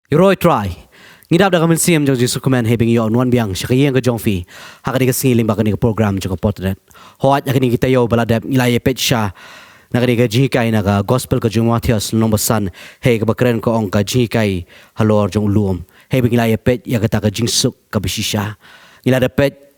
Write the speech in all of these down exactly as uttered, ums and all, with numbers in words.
Ïaroh Trai. Ngi dap da ka mynsiem jong Jisu kmen hei ba ngi ïoh wan biang sha ka ïing ka jong phi ha kane ka sngi lyngba kane ka program jong ka Portnet. Hooid, ha kine ki taïew ba la dep ngi la ïa peit sha na kane ka jinghikai na ka Gospel ka jong u Mathaios lynnong ba san, hei kaba kren ka ong ka jinghikai halor jong u lum, hei ba ngi la ïa peit ïa kata ka jingsuk kaba shisha. Ngi la dep peit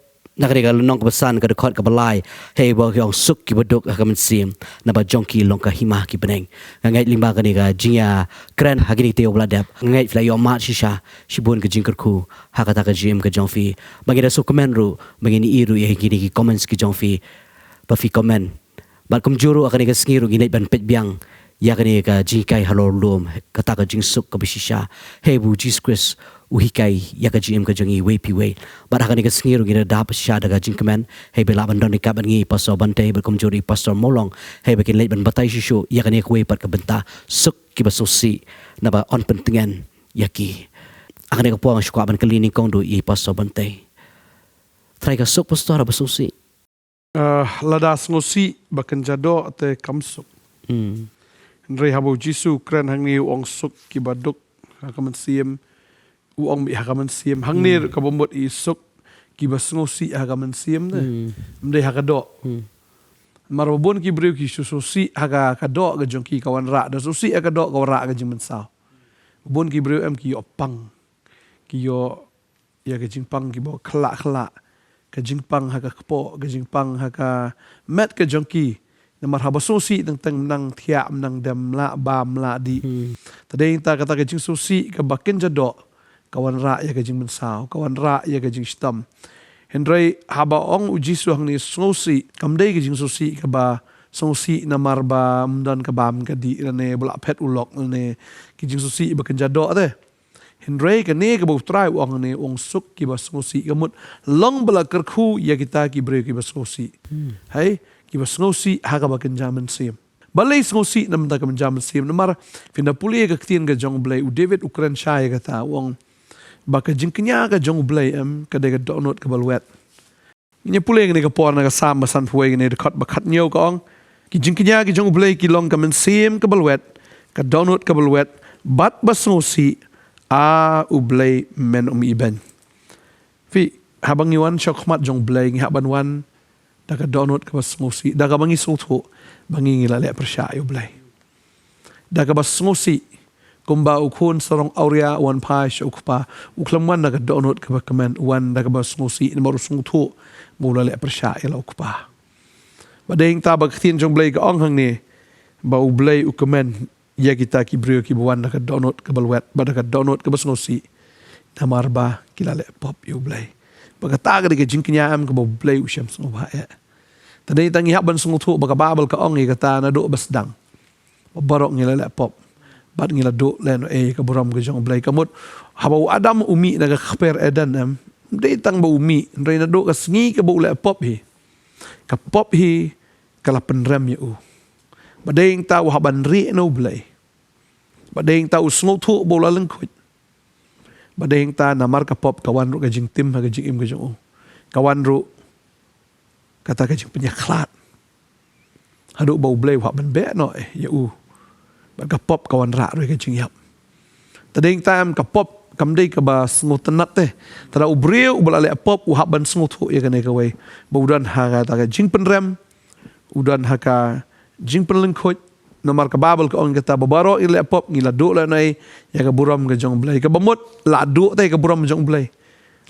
na kane ka lynnong kaba san ka dkhot kaba lai, hei ba ki ong suk kiba duk ha ka mynsiem, naba jong ki long ka hima ki bneng. Nga ngeit lyngba kane ka jingïakren ha kine ki taïew ba la dep, nga ngeit phi la ïoh mad shisha shibun ka jingkyrkhu ha kata ka jingim ka jong phi. Ba ngi da sngewkmen ruh ba ngin ïohi ruh ïa kine ki comments ki jong phi ba phi comment. Bad kumjuh ruh ha kane ka sngi ruh ngin leit ban peit biang ïa kane ka jinghikai halor lum, kata ka jingsuk kaba shisha, hei ba u Jisu Khrist u hikai ïa ka jingim ka jong ngi iwei pa iwei. Bad ha kane ka sngi ruh ngin da dap shisha da ka jingkmen, hei ba lah ban don ryngkat bad ngi i Pastor Bantei bad kumjuh ruh i Pastor Mawlong, hei ba kin leit ban batai shuh shuh ïa kane kawei pat ka bynta, suk kiba sngewsih naba yn pyntngen ïa ki. Ha kane ka por nga shu kwah ban kylli nyngkong ruh i Pastor Bantei. Trai, ka suk, Pastor, haba sngewsih? Ah, lada sngewsih ba kynja doh te kam suk. Hmm. Hynrei haba u Jisu u kren hangne u ong suk kiba duk ha ka mynsiem, u ong beit ha ka mynsiem. Hangne ruh kaba mut i suk kiba sngewsih ha ka mynsiem te. Hmm. Ym dei ha ka doh. Hmm. Namar ba bun ki briew ki shu sngewsih ha ka, ka doh ka jong ki, ka wanrah, da sngewsih ha ka doh ka wanrah ka jingmynsaw. Bun ki briew em ki ïoh pang, ki ïoh ïa ka jingpang kiba khyllah khyllah, ka jingpang ha ka kpoh, ka jingpang ha ka met ka jong ki. Namar haba sngewsih teng teng ym nang thiah, ym nang dem, ym lah bam, ym lah dih. Hmm. Te dei nangta kata ka jingsngewsih kaba kynja doh ka wanrah ïa ka jingmynsaw, ka wanrah ïa ka jingshitom. Hynrei haba ong u Jisu hangne sngewsih, kam dei ka jingsngewsih kaba sngewsih namar ba ym don ka bam ka dih lane ba la phet u lok lane ki jingsngewsih ba kynja doh te. Hynrei kane kaba u Trai u ong hangne, u ong suk kiba sngewsih, ka mut long ba la kyrkhu ïa kita ki briew kiba sngewsih. Hmm. Hei, kiba sngewsih ha kaba kynja mynsiem. Balei sngewsih na bynta ka kynja mynsiem? Namar phin da pule ka ktien ka jong u Blei, u David u kren shai ïa kata, u ong ba ka jingkñia ka jong u Blei em ka dei ka dohnud kaba lwet. Ngin ïa pule kane ka por na ka Salm ba sanphew wei, kane dkhot ba khathynñiew, ka ong, ki jingkñia ki jong u Blei ki long ka mynsiem kaba lwet, ka dohnud kaba lwet, bad ba sngewsih, a u Blei, men ym ibeiñ. Phi, haba ngi wan sha khmat jong u Blei ngi hap ban wan da ka dohnud kaba sngewsih, da kaba ngi sngewthuh ba ngi, ngi la leh pyrshah ïa u Blei. Da kaba sngewsih, kumba u khun sarong awria u wan phai sha u kpa, u khlem wan da ka dohnud kaba kmen, u wan da kaba sngewsih, namar u sngewthuh ba u la leh pyrshah ïa la u kpa. Bad dei nangta ba ka ktien jong u Blei ka ong hangne ba u Blei u kmen ïa kita ki briew kiba wan da ka dohnud kaba lwet bad da ka dohnud kaba sngewsih, namar ba ki la leh pop ïa u Blei. Bad kata ka dei ka jingkñia em kaba u Blei u shem sngewbha eh. Te dei nangta ngi hap ban sngewthuh ba ka Baibl ka ong ïa kata naduh ba sdang, ba baroh ngi la leh pop bad ngi la duh lehnohei ïa ka burom ka jong u Blei. Ka mut haba u Adam u mih na ka kper Eden em, ym dei tang ba u mih, hynrei naduh ka sngi kaba u leh pop hi, ka pop hi ka la pynrem ïa u. Bad dei nangta u hap ban rieh na u Blei. Bad dei nangta u sngewthuh ba u la lyngkhuit. Bad dei nangta namar ka pop ka wan ruh ka jingtim ha ka jingim ka jong u. Ka wan ruh kata ka jingpynïakhlad, haduh ba u Blei u hap ban beh noh, eh, ïa u. Bad ka pop ka wanrah ruh ïa ka jingïap. Te dei nangta em ka pop kam dei kaba sngewtynnat te. Te lada u briew uba la leh pop u hap ban sngewthuh ïa kane kawei, ba u don ha kata ka jingpynrem, u don ha ka jingpynlyngkhuit. Namar ka Baibl ka ong ïa kata ba baroh ngi leh pop ngi la duh lehnohei ïa ka burom ka jong u Blei. Kaba mut la duh te ïa ka burom jong u Blei,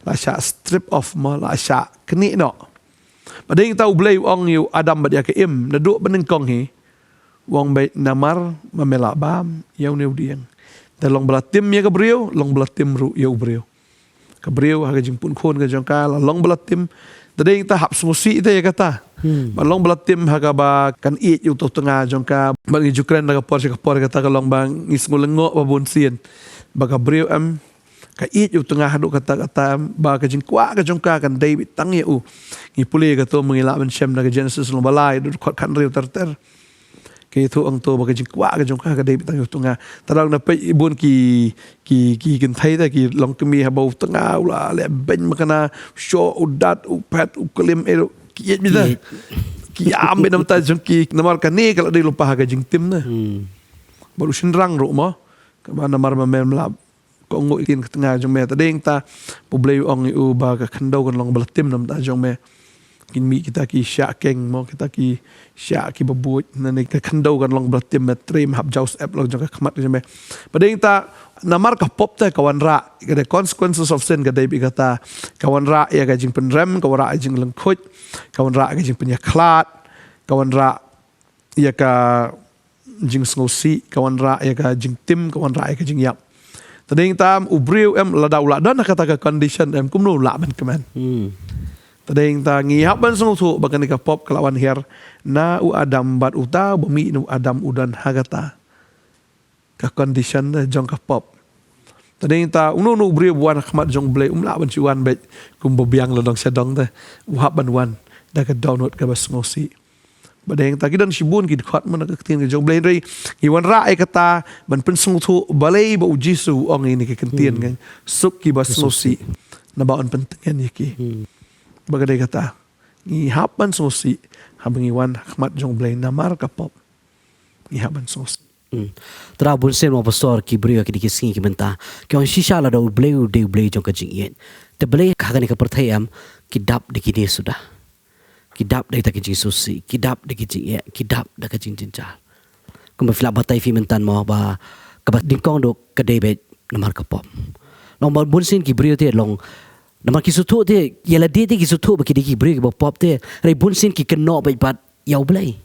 la shah strip off mo, la shah knieh noh. Bad dei nangta u Blei u ong ïa u Adam bad ïa ka Im, naduh ba nyngkong hi, u ong beit namar ba me la bam ïa une u dieng. Te long ba la tim ïa ka briew, long ba la tim ruh ïa u briew. Ka briew ha ka jingpun khun ka jong ka la long ba la tim. Te dei nangta hap sngewsih te ïa kata. Hmm. Ba long ba la tim ha kaba kan ïeit ïa uto u tnga jong ka. Bad ngi ju kren na ka por sha ka por, kata ka long ba ngi sngew lyngngoh ba bun sien ba ka briew em ka ïeit ïa u tnga haduh katta katta em, ba ka jingkwah ka jong ka kan dei beit tang ïa u. Ngi pule ïa kato, ma ngi lah ban shem na ka Genesis lynnong ba lai, dkhot khathynriew ter ter. Ka ïathuh hangto ba ka jingkwah ka jong ka ka dei beit tang ïa u tnga. Te lada ngi peit bun ki, ki, ki kynthei te ki longkmie, haba u tnga u la leh beiñ makna, u shoh, u dat, u phet, u klim, eh, ki ïeit beit te. Ki ïeit. Ki ïam beit namar ta jong ki, namar kane ka la dei lypa ha ka jingtim te. Hmm. Bad u shynrang ruh mo, kaba namar ba mem lah kohnguh ïa ka ktien ka tnga jong me. Te dei ta ba U Blei u ong ïa u ba ka khyndew kan long ba la tim na ka bynta jong me. Kin mih kita ki shiah keng mo, kita ki shiah kiba buit, lane ka khyndew kan long ba la tim, me trei, me hap jaw syep la jong ka khmat jong me. Ba dei ta namar ka pop te ka wanrah, ka dei consequences of sin ka dei bad kata. Ka wanrah ïa ka jingpynrem, ka wanrah ïa ka jinglyngkhuit, ka wanrah ïa ka jingpynïakhlad, ka wanrah ïa ka jingsngewsih, ka wanrah ïa ka jingtim, ka wanrah ïa ka jingïap. Te dei ta u briew em, lada u la don ha kata ka condition em, kumno u lah ban kmen. Hmm. Te dei ta ngi hap ban sngewthuh ba kane ka pop ka la wan hiar na u Adam bad uta uba mih na u Adam u don ha kata ka condition te jong ka pop. Te dei ta uno uno u briew ba wan ha khmat jong U Blei um lah ban shu wan beit kumba biang la dong sha dong te. U hap ban wan da ka dohnud kaba sngewsih. Ba dei ta ki don shibun ki dkhot mo na ka ktien ka jong U Blei, hynrei ngi wanrah ïa kata ban pynsngewthuh balei ba U Jisu u ong ïa kine ki ktien, hmm, kan, suk kiba sngewsih, naba un pyntngen ïa ki. Hmm. Ba ka dei kata ngi hap ban sngewsih haba ngi wan ha khmat jong U Blei namar ka pop. Ngi hap ban sngewsih. Hmm. Te da bun sien mo pastor, ki briew kine ki sngi ki mynta ki ong shisha lada U Blei u dei U Blei jong ka jingïeit, te balei ha kane ka pyrthei em ki dap da kine suda. Ki dap da kita ki jingsngewsih, ki dap da ki jingeh, ki dap da ka jingjynjar. Kumba phi lah batai phi mynta mo ba kaba nyngkong ruh ka dei beit namar ka pop. Long ba bun sien ki briew te long namar ki sngewthuh te ïa lade te ki sngewthuh ba ki dei ki briew kiba pop te, hynrei bun sien ki kynnoh beit pat ïa U Blei.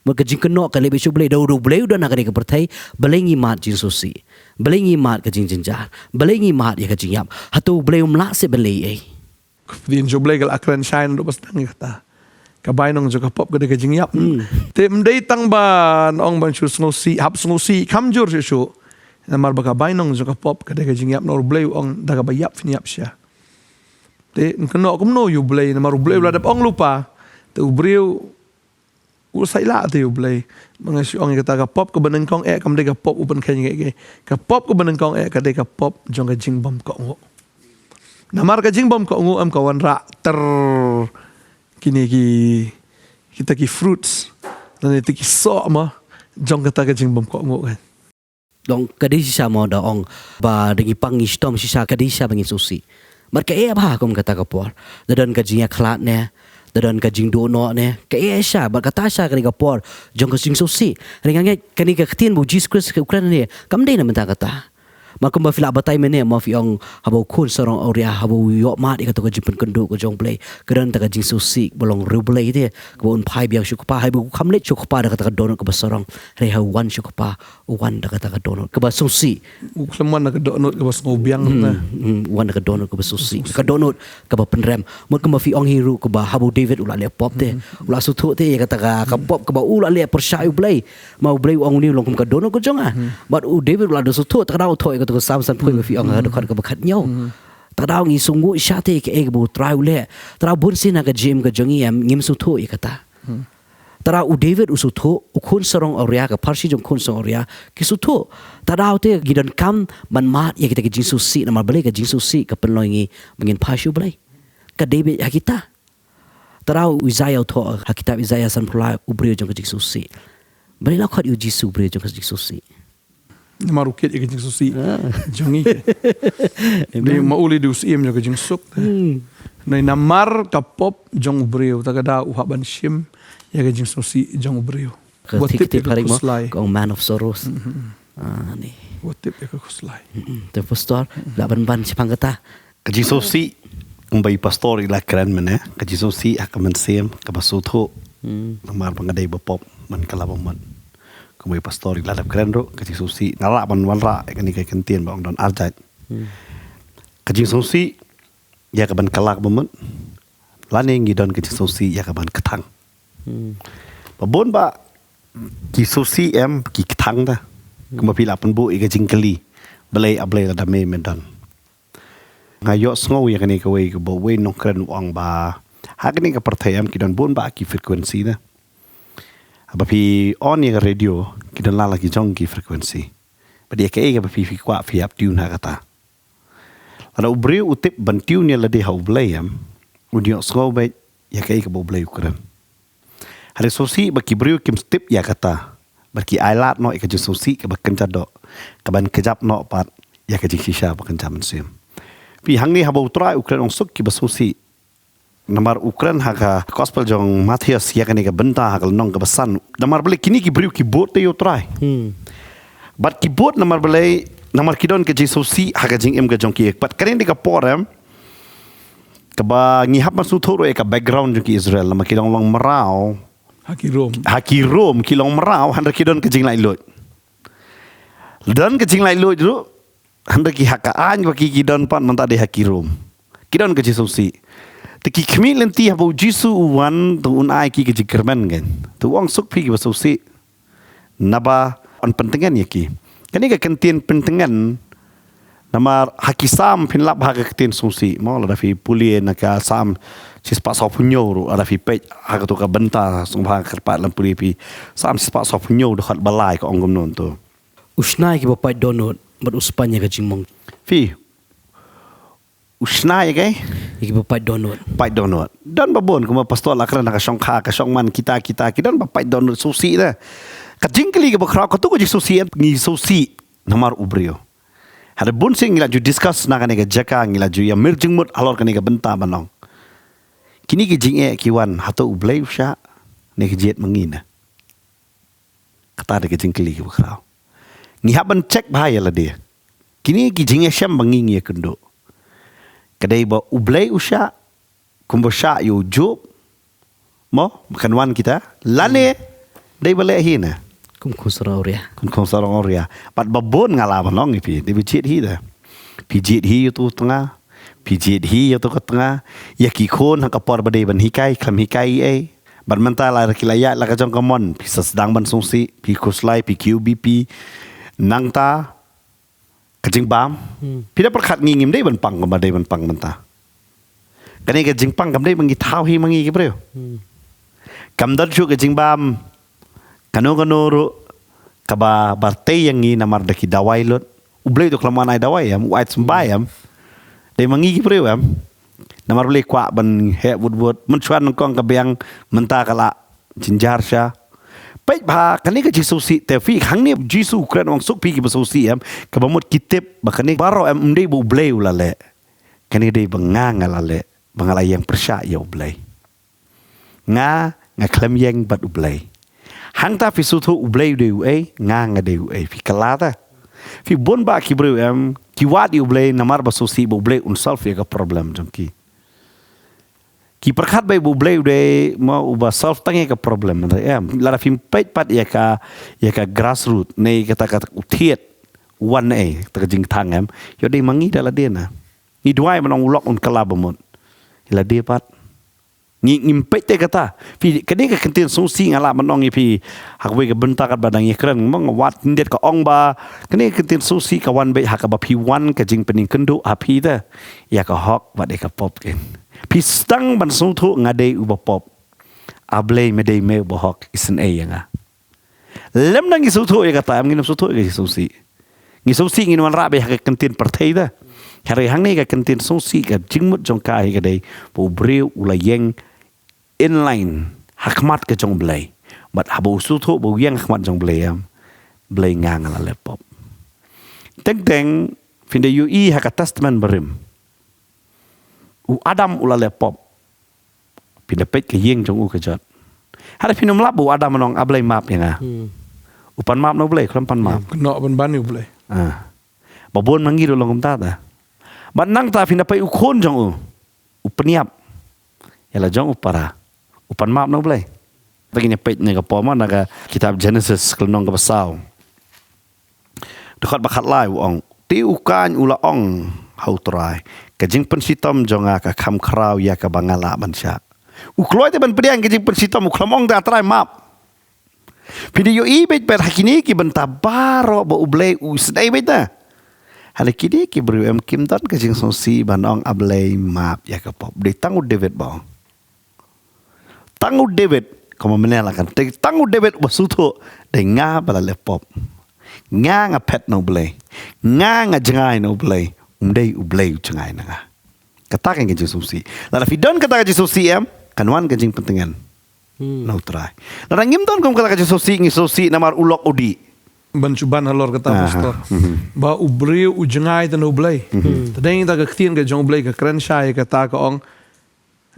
Mut ka jingkynnoh ka leh beit sha U Blei, da U Blei u don ha kane ka pyrthei, balei ngi mad jingsngewsih, balei ngi mad ka jingjynjar, balei ngi mad ïa ka jingïap? Hato U Blei um lah seh ban leh ei? Ka ktien jong U Blei ka la kren shai naduh ba sdang ïa kata. Ka bainong jong ka pop ka dei ka jingïap. Hmm. Te ym dei tang ban ong ban shu sngewsih, hap sngewsih, kham jur shuh shuh. Namar ba ka bainong jong ka pop ka dei ka jingïap, namar U Blei u ong da kaba ïap phin ïap sha. Te ngi kynnoh kumno ïa U Blei, namar U Blei u la dep ong lypa. Te u briew u sa ïa la te ïa U Blei. Ma nga shu ong ïa kata, ka pop kaba nyngkong eh kam dei ka pop u pynkheiñ ïa kiei kiei. Ka pop kaba nyngkong eh ka dei ka pop jong ka jingbymkohnguh. Namar ka jingbymkohnguh em ka wanrah ter kine ki, kita ki fruits, lane kita ki soh mo jong kata ka jingbymkohnguh, kan. Long ka dei shisha mo da ong ba da ngi pang ngi shitom shisha, ka dei shisha ba ngin sngewsih. Bad kaei bha kum kata ka por? Da don ka jingïakhlad ne, da don ka jingduh noh ne, kaei shisha? Bad kata shisha ka dei ka por jong ka jingsngewsih. Hynrei nga ngeit kane ka ktien ba U Jisu Khrist u kren hangne kam dei na bynta kata. Mar kumba phi lah batai mynne mo, phi ong haba u khun sarong awria, haba u ïoh mad ïa kato ka jingpynkynduh ka jong U Blei, ka don ta ka jingsngewsih ba long riewblei te, kaba un phai biang sha u kpa, haba u kham leit sha u kpa da kata ka dohnud kaba sarong, hynrei ha u wan sha u kpa, u wan da kata ka dohnud kaba sngewsih. U khlem wan da ka dohnud kaba sngewbiang. Hmm, na, hmm, u wan da ka dohnud kaba sngewsih, ka dohnud kaba pynrem. Mut kumba phi ong hi ruh kaba haba u David u la leh pop te, hmm, u la sngewthuh te ïa kata ka, ka pop kaba u la leh pyrshah ïa U Blei. Ma U Blei u ong une u long kum ka dohnud ka jong nga. Hmm. Bad u David u la da sngewthuh, te ka daw u thoh ïa kato ka Salm sanphew, hmm, ba phi ong ha, hmm, dkhot kaba khatñiew. Hmm. Te ka daw ngi sngewnguh shisha te kaei kaba U Trai u leh. Te ka daw bun sien ha ka jingim ka jong ngi em ngim sngewthuh ïa kata. Hmm. Te ka daw u David u sngewthuh, u khun sarong awria, ka pharshi jong u khun sarong awria ki sngewthuh. Te ka daw te ngi donkam ban mad ïa kita ki jingsngewsih, namar balei? Ka jingsngewsih ka pynlong ïa ngi ba ngin phai sha U Blei. Ka dei beit ha kita. Te ka daw u Isaiah u thoh ha kitab Isaiah sanphew lai, u briew jong ka jingsngewsih. Balei la khot ïa U Jisu u briew jong ka jingsngewsih? Namar u kit ïa ka jingsngewsih, ah, jong ngi. Amen. Dei ma u lei dei u syiem jong ka jingsuk. Hmm. Nai namar ka pop jong u briew, te ka daw u hap ban shim ïa ka jingsngewsih jong u briew. Ka, wat tip ïa ka khuslai. Ka ong Man of Sorrows. Mhm. Ah, ni. Wat tip ïa ka khuslai. Mhm. Te pastor, lah ban ban shaphang kata. Ka jingsngewsih, kumba i pastor i la kren mynne, ka jingsngewsih ha ka mynsiem kaba sngewthuh. Hmm. Namar ba nga dei ba pop man ka la ba mut. Kumba i pastor i la dep kren ruh, ka jingsngewsih nga lah ban wanrah ïa kane ka kyntien ba ong don ar jait. Hmm. Ka jingsngewsih ïa ka ban kylla ka ba mut, lane ngi don ka jingsngewsih ïa ka ban kthang. Hmm. Ba bun ba ki sngewsih em ki kthang te. Hmm. Kumba phi la pynbuh ïa ka jingkylli, balei ah Blei lada me me don. Nga ïohsngew ïa kane kawei kaba uwei u nongkren u ong ba ha kane ka pyrthei em ki don bun bah ki frequency te. Haba phi on ïa ka radio ki don la la ki jong ki frequency. Bad ïa kaei kaba phi, phi kwah phi hap tune ha kata. Lada u briew u tip ban tune ïa lade ha U Blei em, un ïohsngew beit ïa kaei kaba U Blei u kren. Hynrei sngewsih ba ki briew kim tip ïa kata, bad ki ailad noh ïa ka jingsngewsih kaba kynja doh, kaban kjap noh pat Ïa ka jingshisha ba kynja mynsiem. Phi, hangne haba U Trai u kren ong suk kiba sngewsih. Namar u kren ha ka gospel jong Mathaios ïa kane ka bynta ha ka lynnong kaba san. Namar balei kine ki briew ki bud te ïa U Trai. Hmm. Bad ki bud namar balei, namar ki don ka jingsngewsih ha ka jingim ka jong ki. Bad kane ka por em, kaba ngi hap ban sngewthuh ruh ïa ka background jong ki Israel. Namar ki long long mraw. Ha ki Rom. Ha ki Rom, ki long mraw, hynrei ki don ka jinglaitluid. Don ka jinglaitluid ruh, hynrei ki ha ka aiñ ba ki, ki don pat mynta dei ha ki Rom. Ki don ka jingsngewsih. Te ki khmih lynti haba U Jisu u wan, te un ai ki ka jingkyrmen kan. Te u ong suk phi kiba sngewsih. Naba yn pyntngen ïa ki. Kane ka kyntien pyntngen, namar ha ki Salm phin lap ha ka kyntien sngewsih. Mo, lada phi pule na ka Salm shispah sawphew hynñiew ruh, lada phi peit ha kato ka bynta sngewbha kyrpad lem pule phi. Salm shispah sawphew hynñiew dkhot ba lai ka ong kumno to. U shna ïa kiba pait dohnud, bad u spaiñ ïa ka jingmong. Phi, u shna ïa kaei? Ïa kiba pait dohnud. Pait dohnud. Don ba bun, kumba pastor la kren ha ka shongkha, ka shongman, kita, kita, ki don ba pait dohnud, sngewsih da. Ka jingkylli kaba khraw, kato ka jingsngewsih, ngi sngewsih namar u briew. Hynrei bun sien ngi la ju discuss na kane ka jaka, ngi la ju ïa mir jingmut halor kane ka bynta ban ong. Kine ki jingeh ki wan, hato U Blei u shah, ne ka jied ma ngi ne. Kata dei ka jingkylli kaba khraw. Ngi hap ban check bha ïa lade. Kine ki jingïashem ba ngi ngi ïakynduh. Ka dei ba U Blei u shah, kumba shah ïa u Job. Mo, ba kan wan kita. Lane, dei ba leh hi na. Kum khun sarong awria. Kum khun sarong awria. Bad ba bun nga la ban ong ïa phi, dei ba jied hi da. Phi jied hi ïa uto u tnga. Phi jied hi ïa uto ka tnga. Ïa ki khun ha ka por ba dei ban hikai, khlem hikai ei ei. Bad mynta la ki la ïaid la ka jong ka mon, phi sa sdang ban sngewsih, phi khuslai, phi kiew bipi. Nangta, ka jingbam. Hmm. Phi da pyrkhat ngi ngim dei ban pang kumba dei ban pang mynta. Kane ka jingpang kam dei ba ngi thaw hi ma ngi ki briew. Hmm. Kam don shuh ka jingbam kano kano ruh kaba, ba tei ïa ngi namar da ki dawai lut. U Blei to khlem ai dawai em, u ai symbai em. Dei ma ngi ki briew em. Namar U Blei kwah ban heh wut wut. Mynshuwa nyngkong ka biang, mynta ka la jynjar sha. Peit bha, kane ka jingsngewsih te phi, hangne Jisu u kren ong suk phi kiba sngewsih em, kaba mut ki tip ba kane baroh em, ym dei ba U Blei u la leh. Kane dei ba nga nga la leh, ba nga la ïeng pyrshah ïa U Blei. Nga, nga khlem ïeng bad U Blei. Hangta phi sngewthuh U Blei u dei uei, nga nga dei uei, phi kylla ta. Phi, bun bah ki briew em, ki wad ïa U Blei namar ba sngewsih ba U Blei un solve ïa ka problem jong ki. Ki pyrkhat ba U Blei u dei mo uba solve tang ïa ka problem, em. Lada phim peit pat ïa ka, ïa ka grassroot, ne kata ka u thied, u wan ei, kata ka jingthang em. Ïoh dei ma ngi da lade na. Ngi duwai ban ong u lok un kylla ba mut. Ïa lade pat. Ngi, ngim peit te kata. Phi, kane ka kyntien sngewsih nga lah ban ong ïa phi. Ha kawei ka bynta katba dang ïakren, mo nga wad khyndiat ka ong ba kane ka kyntien sngewsih ka wan beit ha kaba phi wan ka jingpynieng kynduh ha phi te. Ïa ka hok bad ïa ka pop kin. Phi sdang ban sngewthuh nga dei uba pop. A Blei, me dei me uba hok, isynei ïa nga. Lymda ngi sngewthuh ïa kata, em, ngin ym sngewthuh ïa ka jingsngewsih. Ngi sngewsih ngin wanrah beit ha ka kyntien pyrthei da. Hynrei hangne ka kyntien sngewsih, ka jingmut jong ka hi ka dei ba u briew u la ïeng in line ha khmat ka jong U Blei. Bad haba u sngewthuh ba u ïeng ha khmat jong U Blei, em, Blei, nga nga la leh pop. Teng teng phin da ïohi ha ka Testament Barim. U Adam u la leh pop. Phin da peit ka ïing jong u ka jot. Hynrei phin ym lap ba u Adam u ong, A Blei, map ïa nga. Hmm. U pan map na U Blei, khlem pan map. Kynnoh ban ban ïa U Blei. Ah. Ba bun ma ngi ruh long kumta ta. Bad nangta phin da peit u khun jong u. U pynïap ïa la jong u para. U pan map na U Blei. Te ngin ïa peit na ka por ma na ka kitab Genesis ka lynnong kaba saw. Dkhot ba khatlai u ong, te u Kain u la ong ha U Trai, ka jingpynshitom jong nga ka kham khraw ïa kaba nga lah ban shah. U kloi te ban pdiang ka jingpynshitom, u khlem ong te, A Trai, map. Phi da ïohi beit pat ha kine ki bynta baroh ba U Blei u isynei beit na. Hynrei kine ki briew, em, kim don ka jingsngewsih ban ong, A Blei, map ïa ka pop. Dei tang u David ba ong. Tang u David, kumba mynne la kan. Te tang u David uba sngewthuh, dei nga ba la leh pop. Nga nga phet na U Blei. Nga nga jngai na U Blei. Um dei U Blei u jngai na nga. Kata ka jingsngewsih. Lada phi don kata ka jingsngewsih, em, kan wan ka jingpyntngen. Hmm. Na U Trai. Lada ngim don kum kata ka jingsngewsih, ngi sngewsih namar u lok u dih. Ban shu ban halor kata, Pastor. Ba u briew u jngai te na U Blei. Te dang ïa kata ka ktien ka jong U Blei ka kren shai kata ka ong,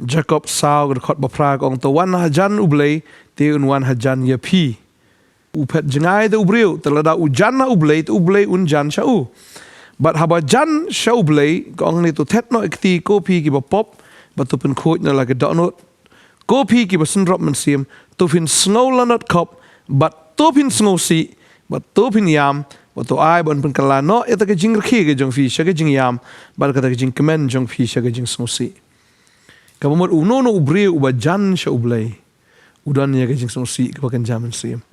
Jakob saw ka dkhot ba phra ka ong, te wan hajan U Blei, te un wan hajan ïa phi. U phet jngai te u briew, te lada u jan ha U Blei, te U Blei un jan sha u. Bad haba jan sha U Blei, ka ong ne, to thet noh ïa ka kti ko phi kiba pop, bad to pynkhuid noh la ka dohnud. Ko phi kiba synrop mynsiem, to phin sngew lanot khop, bad to phin sngewsih, bad to phin ïam, bad to ai ban pynkylla noh ïa kata ka jingrkhie ka jong phi sha ka jingïam, bad kata ka jingkmen jong phi sha ka jingsngewsih. Kaba mut uno uno u briew uba jan sha U Blei, u don ïa ka jingsngewsih kaba kynja mynsiem.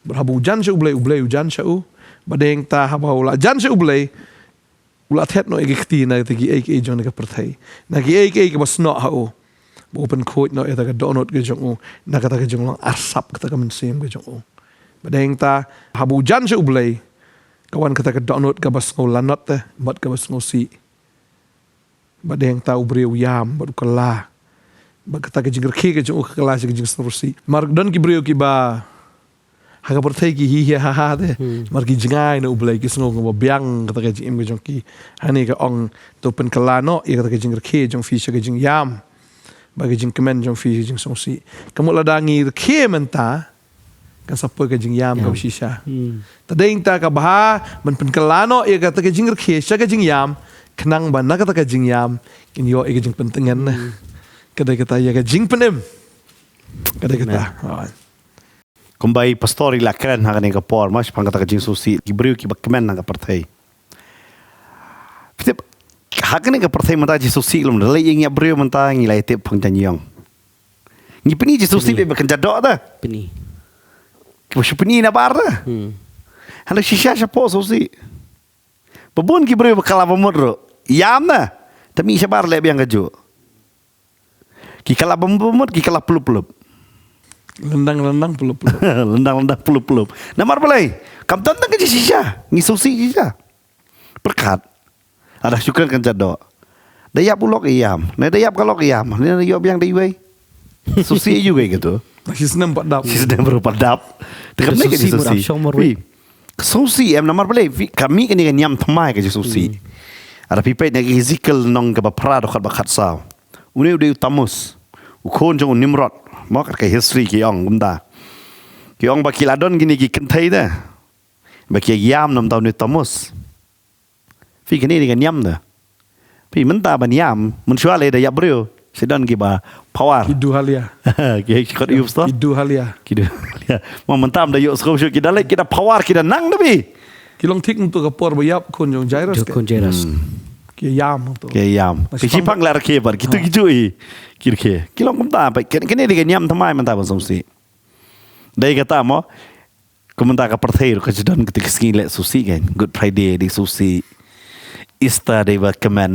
Bad haba u jan sha U Blei, U Blei u jan sha u. Bad dang ta haba u la jan sha U Blei, u la thet noh ïa ka kti na kata kiei kiei jong kane ka pyrthei, na kiei kiei kaba snoh ha u. Ba u pynkhuid noh ïa kata ka dohnud ka jong u, na kata ka jinglong arsap kata ka mynsiem ka jong u. Bad dang ta haba u jan sha U Blei, ka wan kata ka dohnud kaba sngew lanot te, bad kaba sngewsih. Bad dang ta u briew u ïam, bad u kylla. Bad kata ka jingrkhie ka jong u ka kylla sha ka jingsngewsih. Namar don ki briew kiba ha ka pyrthei ki hi hi ha ha te. Namar ki jngai na U Blei, ki sngew kumba biang kata ka jingim ka jong ki. Hangne ka ong, to pynkylla noh ïa kata ka jingrkhie jong phi sha ka jingïam, bad ka jingkmen jong phi sha ka jingsngewsih. Ka mut lada ngi rkhie mynta, kan sa poi ka jingïam kaba shisha. Te dang ta ka bha ban pynkylla noh ïa kata ka jingrkhie sha ka jingïam, khnang ba na kata ka jingïam kin ïoh ïa ka jingpyntngen. Ka dei kata ïa ka jingpynim. Ka dei kata. Kumba i pastor i la kren ha kane ka por, ma shaphang kata ka jingsngewsih ki briew kiba kmen ha ka pyrthei. Phi tip, ha kane ka pyrthei mynta jingsngewsih lum, da lei ïa ngi ïa briew mynta ngi la ïa tip phong jan ïong. Ngi pyni jingsngewsih ba kynja doh te. Pyni. Kiba shu pyni na bar te. Hynda shisha shapoh sngewsih. Ba bun ki briew ba kylla ba mut ruh, ïam na. Te mih shabar leh biang kajuh. Ki kylla ba mut, ki kylla plup plup. Lyndang lyndang plup plup. Lyndang lyndang plup plup. Namar balei? Kam don tang ka jingshisha. Ngi sngewsih shisha. Pyrkhat. Lada shu kren kynja doh. Da ïap u lok ïam. Ne da ïap ka lok ïam. Ne da ïoh biang da iwei. Sngewsih aïu kaei katu. Shi snem pat dap. Shi snem ruh pat dap. Te kam dei ka jingsngewsih. Sngewsih em namar balei, ka mih kane ka niam thymmai ka jingsngewsih. Lada phi peit na ka Ezekiel lynnong kaba phra dkhot ba khatsaw. Une u dei u Tamus, u khun jong u Nimrod. Mo, kat ka history ki ong kumta. Ki ong ba ki la don kine ki kynthei te ba ki ïam na bynta une u Tamus. Phi, kane dei ka niam te. Phi, mynta ban ïam, mynshuwa lei da ïap briew, shi don kiba power. Ki duhalia. Ki, ki kot ïup sto? Ki duhalia. Ki duhalia. Mo, mynta ym da ïoh sngewsih, ki da leit, ki da power, ki da nang te phi. Ki long thik mynta ka por ba ïap khun jong Jairus. Khun Jairus. Ki ïam mynta. Ki ïam. Ki shipang la rkhie pat, kitu ki ju i. Ki rkhie. Ki long kumta, kane dei ka niam thymmai mynta ban sngewsih. Dei kata mo, Kumta ka pyrthei ruh ka ju don kata ka sngi leh sngewsih kan. Good Friday dei sngewsih. Easter dei ba kmen.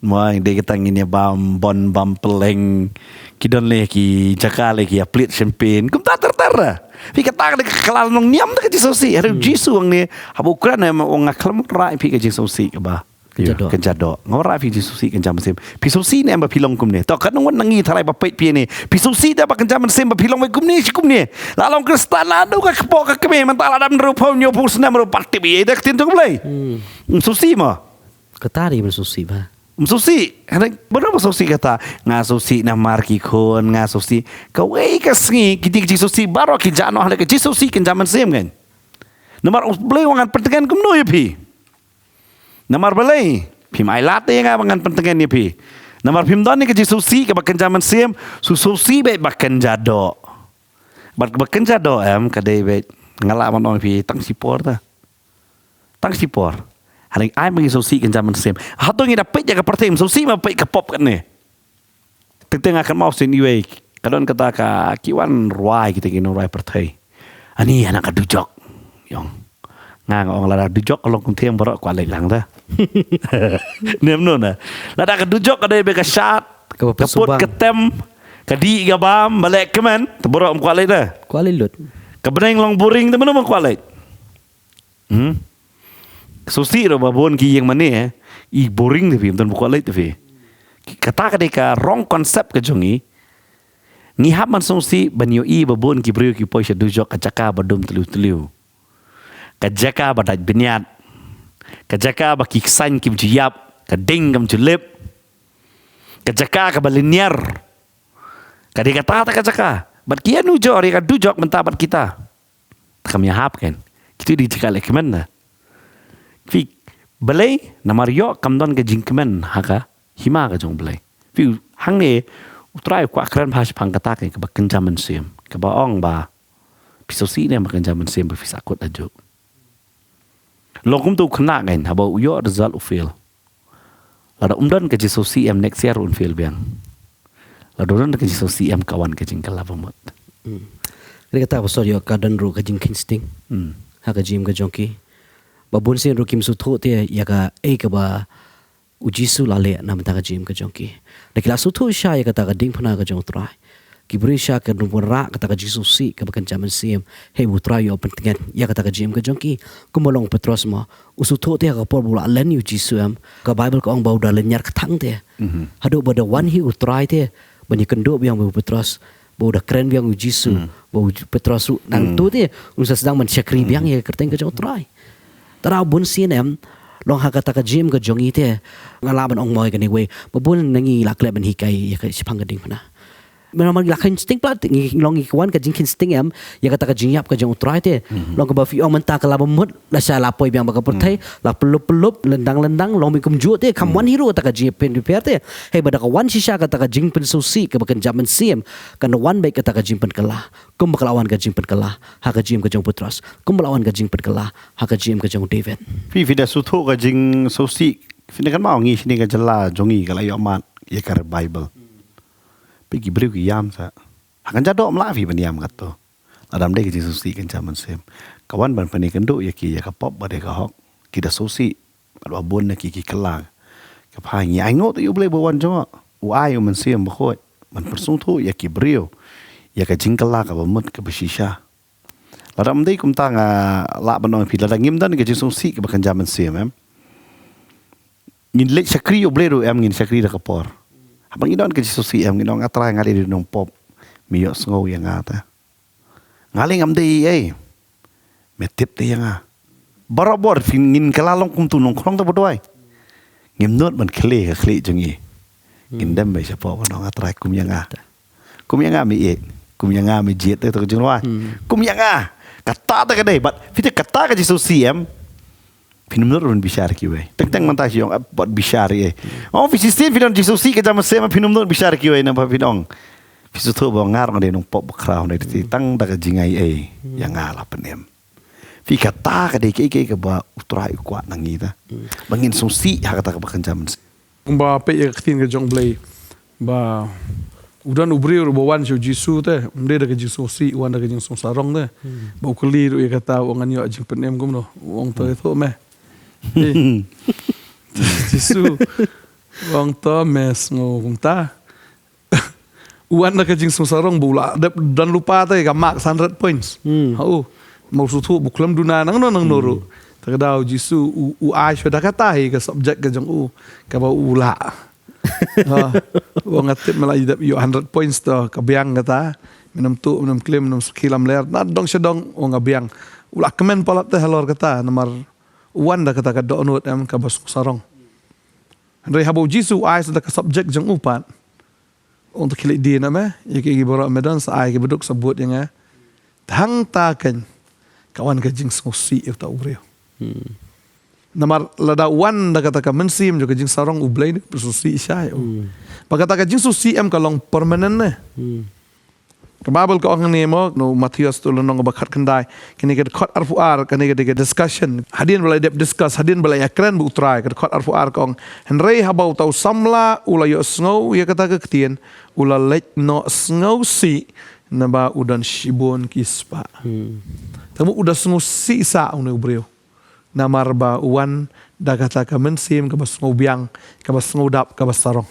Mo, dei kata ngin ïa bam bon bam pylleng. Ki don leh ki jaka leh ki ïa plied champagne. Kumta ter ter. Phi, kata ka dei ka kylla nongniam da ka jingsngewsih. Hynrei u Jisu hangne haba u kren em, u ong nga khlem wanrah ïa phi ka jingsngewsih kaba Kynja doh. Kynja doh. Nga wanrah ïa phi jingsngewsih kynja mynsiem. Phi sngewsih ne em ba phi long kumne? To katno ngut na ngi tharai ba peit phi ne, phi sngewsih da ba kynja mynsiem ba phi long kumne shi kumne? La long Khristan, la dei ka kpoh ka kmie mynta la dap hynriewphew hynñiewphew snem ruh pat tip ïa da ka ktien jong U Blei. Ym sngewsih mo. Kata dei ban sngewsih ba. Ym sngewsih. Hynrei baroh ba sngewsih kata. Nga sngewsih namar ki khun, nga sngewsih. Kawei ka sngi ki dei ka jingsngewsih baroh ki jah noh ha ka jingsngewsih kynja mynsiem kan. Namar U Blei u ong ngan pyntngen kumno ïa phi? Namar balei? Phim ailad ïa nga ba ngan pyntngen ïa phi. Namar phim don ïa ka jingsngewsih kaba kynja mynsiem, sngewsih beit ba kynja doh. Bad ba kynja doh em ka dei beit, nga lah ban ong ïa phi tang shipor ta. Tang shipor. Hynrei ai ba ngi sngewsih kynja mynsiem. Hato ngi da peit ïa ka pyrthei, sngewsih ma peit ka pop kane. Teng teng nga kynmaw sien iwei, ka don kata ka ki wan rwai kita ki nongrwai pyrthei. Ani hana ka dujok. Ïong. Nga nga ong lada dujok ka long kumthiang baroh kwah leit lang ta. Nem no na. Lada ka dujok ka dei beit ka shad, ka put ka tem, ka dih ka bam, ba leh kmen, te baroh ym kwah leit ta. Kwah leit lut. Ka bneng long boring te mano ym kwah leit. Hmm? Sngewsih ruh ba bun ki ïing mane, eh, i boring te phi, ym don ba kwah leit te phi. Kata ka dei ka wrong concept ka jong ngi. Ngi hap ban sngewsih ban ïohi ba bun ki briew ki poi sha dujok ka jaka ba dum tliw tliw. Ka jaka ba dait bniat. Ka jaka ba ki ksain kim ju ïap. Ka ding kam ju lip. Ka jaka kaba lynñiar. Ka dei kata ta ka jaka. Bad ki ïanujor ïa ka dujok mynta bad kita. Te kam ïahap kein. Kita dei jaka leh kmen na. Phi balei namar ïoh kam don ka jingkmen ha ka hima ka jong U Blei. Phi hangne U Trai u kwah kren bha shaphang kata kein kaba kynja mynsiem. Kaba ong ba phi sngewsih ne em ba kynja mynsiem ba phi sahkut ajuh. Long kumta u khynnah kein haba u ïoh result u fail. Lada um don ka jingsngewsih em next year un fail biang. Lada um don ka jingsngewsih em ka wan ka jingkylla bamut. Hmm. Ka dei kata pastor ïoh ka don ruh ka jingkheiñ sting. Hmm. Ha ka jingim ka jong ki. Ba bun sien ruh kim sngewthuh te ïa kaei kaba U Jisu u la leh na bynta ka jingim ka jong ki. Da ki la sngewthuh shisha ïa kata ka diengphna ka jong U Trai, ki briew shisha ki nang wanrah kata ka jingsngewsih kaba kynja mynsiem. Hei ba U Trai u ïoh pyntngen ïa kata ka jingim ka jong ki. Kumba long u Petros mo, u sngewthuh te ha ka por ba u la len ïa U Jisu em, ka Baibl ka ong ba u da lynñiar kthang te. Haduh ba da wan hi U Trai te ban ïakynduh biang bad u Petros, ba u da kren biang ïa U Jisu, ba u Petros ruh nangta te un sa sdang ban shakri biang ïa ka kyrteng ka jong U Trai. Te bun sien em, long ha kata ka jingim ka jong ngi te, nga lah ban ong mo ïa kane kawei, ba bun na ngi la klet ban hikai ïa ka shaphang ka diengphna. Namar ngi la kheiñ sting palat, ngi long ngi kwah ka jingkheiñ sting em ïa kata ka jingïap ka jong U Trai te. Long kaba phi ong mynta ka la bamut, la shah la poi biang bad ka pyrthei, la pynlup pynlup, lyndang lyndang, long beit kumjuh te, kam wan hi ruh kata ka jingïapher te. Hei ba da ka wan shisha kata ka jingpynsngewsih kaba kynja mynsiem, kan wan beit kata ka jingpynkylla. Kumba ka la wan ka jingpynkylla ha ka jingim ka jong u Petros, kumba la wan ka jingpynkylla ha ka jingim ka jong u David. Phi, phi da sngewthuh ka jingsngewsih, phi da kynmaw ngi shane ka jylla jong ngi ka la ïoh mad ïa ka revival. Phi, ki briew ki ïam sa. Ha kan ja doh, ym lah phi ban ïam katto. Lada ym dei ka jingsngewsih kynja mynsiem. Ka wan ban pynïakynduh ïa ki ïa ka pop bad ïa ka hok. Ki da sngewsih. Bad ba bun na ki ki kylla. Ka phai, ngi ainguh te ïa U Blei ba wan jong u. U ai U Mynsiem Bakhuid ban pynsngewthuh ïa ki briew ïa ka jingkylla kaba mut kaba shisha. Lada ym dei kumta nga lah ban ong ïa phi, lada ngim don ka jingsngewsih kaba kynja mynsiem em, ngin leit shakri ïa U Blei ruh em, ngin shakri da ka por. Haba ngi don ka jingsngewsih em, ngin ong, A Trai, nga lei dei u nongpop, me ïohsngew ïa nga te. Nga lei ngam dei ei ei, me tip te ïa nga. Barabor phin, ngin kylla long kum uto u nongkhrong te ba duwai. Ngim nud ban khlieh ka khlieh jong ngi. Ngin dem beit shapoh ban ong, A Trai, kum ïa nga. Kum ïa nga me ïeit, kum ïa nga me jied, te to ka jingrwai. Kum ïa nga. Kata te ka dei, bad phi te kata ka jingsngewsih em, phin ym nud ruh ban bishar ïa kiwei. Teng teng mynta shu ong, eh, bad bishar ïa. Oh, phi shisien phi don jingsngewsih kynja mynsiem, phin ym nud bishar ïa kiwei, namar phin ong, phi sngewthuh ba nga ruh nga dei u nongpop bakhraw, nga dei te tang da ka jingai ei ïa nga la pynim. Phi, kata ka dei kaei kaei kaba U Trai u kwah na ngi te. Ba ngin sngewsih ha kata kaba kynja mynsiem. Kumba peit ïa ka ktien ka jong U Blei, ba u don u briew ruh ba wan sha U Jisu te, ym dei da ka jingsngewsih, u wan da ka jingsngewsarong te. Ba u kylli ruh ïa kata, u ong, ngan ïoh jingpynim kumno? U ong, to ïathuh me. Eh. Jisu u ong, to me sngew kumta. U wan da ka jingsngewsarong ba u la dep don lypa te ka mark hundred points. Ha u. Ma u sngewthuh ba u khlem duna nangno nangno ruh. Te ka daw Jisu u, u ai shuwa da kata hi ka subject ka jong u, kaba u lah. Ha. U ong, nga tip me la dep ïoh hundred points, to ka biang kata. Me nym tuh, me nym klim, me nym sakhi lamler. Na dong sha dong, u ong, nga biang. U la kmen palat te halor kata, namar u wan da kata ka dohnud em kaba sngewsarong. Hynrei haba u Jisu u ai sa da ka subject jong u pat, u ong, to khie leit die noh me ïa kiei kiei baroh me don, sa ai ki baduk sa bud ïa nga. Te hangta kein ka wan ka jingsngewsih ïa uta u briew. Namar lada u wan da kata ka mynsiem jong ka jingsarong, U Blei un pynsngewsih shisha ïa u. Ba kata ka jingsngewsih em ka long permanent ne. Ka Baibl ka ong hangne mo, na u Mathaios, to lynnong ba khatkhyndai, kane ka dkhot arphew ar, kane ka dei ka discussion. Hadien ba la dep discuss, hadien ba la ïakren bad U Trai, ka dkhot arphew ar ka ong, hynrei haba uta u samla u la ïohsngew ïa kata ka ktien, u la leit noh sngewsih, naba u don shibun ki spah. Te mo u da sngewsih sa une u briew. Namar ba u wan da kata ka mynsiem kaba sngewbiang, kaba sngewdap, kaba sarong.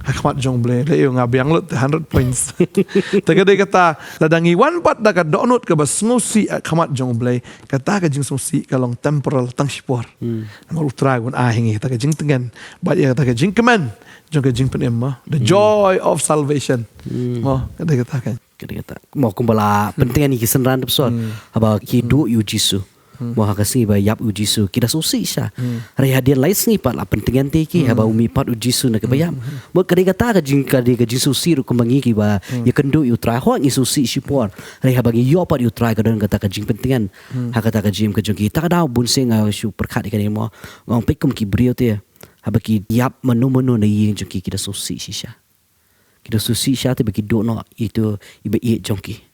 Ha khmat jong U Blei, lei ïa nga biang lut te hundred points. Te ka dei kata, lada ngi wan pat da ka dohnud kaba sngewsih ha khmat jong U Blei, kata ka jingsngewsih ka long temporal, tang shipor. Namar U Trai un ai ha ngi kata ka jingtngen, bad ïa kata ka jingkmen jong ka jingpynim mo. The joy of salvation. Mo, ka dei kata ka. Ka dei kata. Mo, kumba la pyntngen ïa ki synran, pastor. Haba ki duh ïa u Jisu. Mo ha ka sngi ba ïap u Jisu ki da sngewsih shisha. Hynrei hadien lai sngi pat la pyntngen te ki haba u mih pat u Jisu na kaba ïap. Mo ka dei kata ka jing, ka dei ka jingsngewsih ruh kumba ngi kiba ïakynduh ïa u Trai, hooid ngi sngewsih shipor. Hynrei haba ngi ïoh pat ïa u Trai ka don kata ka jingpyntngen ha kata ka jingim ka jong ki. Kata ka daw bun sien nga shu pyrkhat ïa kane mo, nga ong peit kum ki briew te haba ki ïap mano mano na ïing jong ki, ki da sngewsih shisha. Ki da sngewsih shisha te ba ki duh noh ïa itu i ba ïeit jong ki.